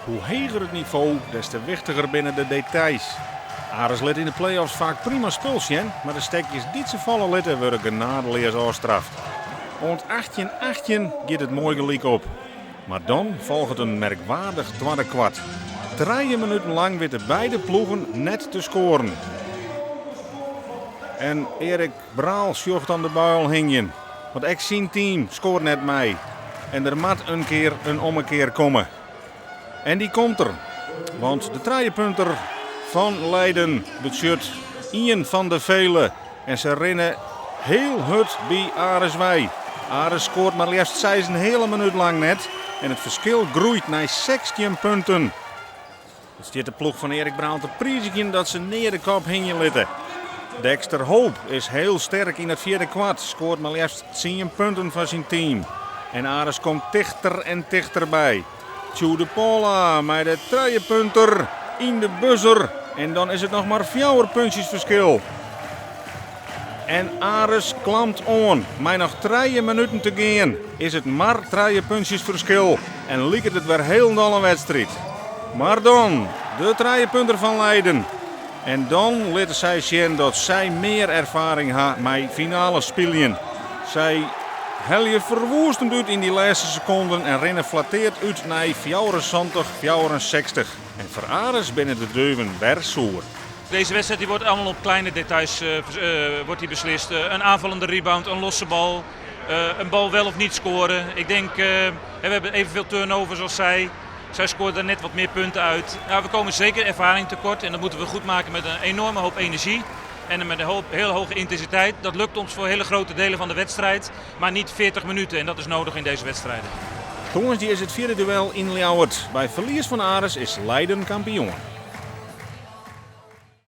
Hoe heger it nivo, des te wichtiger binne de details. Aris lit yn de play-offs faak prima spul sjen, mar de stekjes dy't se falle litte wurde genadeleas ôfstraft. Oant 18-18 giet it moai gelyk op. Mar dan folget in merkwaardich twadde kwart. 3 minuten lang witte beide ploegen net te skoaren. En Erik Braal sjocht dan de buil hingjen, want ek syn team skoart net mei. En der moat in kear in ommekear komme. En dy komt der, want de trijepunter fan Leiden betsjut ien fan de fele. En se rinne hiel hurd by Aris wei. Aris skoart mar leafst seis en heale minút lang net en it ferskil groeit nei 16 punten. It stiet de ploech fan Erik Braal te priizgjen dat se nea de kop hingje litte. Dexter Hope is hiel sterk yn it fjirde kwart, skoart mar leafst tsien punten foar syn team. En Aris komt tichter en tichterby. Tjoe de Paula mei de trijepunter yn de buzzer en dan is it noch mar fjouwer puntsjes ferskil. En Aris klampt oan. Mei noch trije minuten te gean is it mar trije puntsjes ferskil en liket it wer hielendal in wedstriid. Mar dan de trijepunter fan Leiden. En dan litte sy sjen dat sy mear erfaring ha mei finales spyljen. Sy helje ferwoestend út yn dy lêste sekonden en rinne flatteard út nei 74-64. En foar Aris binne de druven wer soer. Deze wedstrijd die wordt allemaal op kleine details wordt die beslist. Een aanvallende rebound, een losse bal, een bal wel of niet scoren. Ik denk, we hebben evenveel turnovers als zij. Zij scoorden er net wat meer punten uit. Nou, we komen zeker ervaring tekort en dat moeten we goed maken met een enorme hoop energie. En met een hele hoge intensiteit. Dat lukt ons voor hele grote delen van de wedstrijd, maar niet 40 minuten. En dat is nodig in deze wedstrijden. Tongersdei is it fjirde duel yn Ljouwert. By ferlies fan Aris is Leiden kampioen.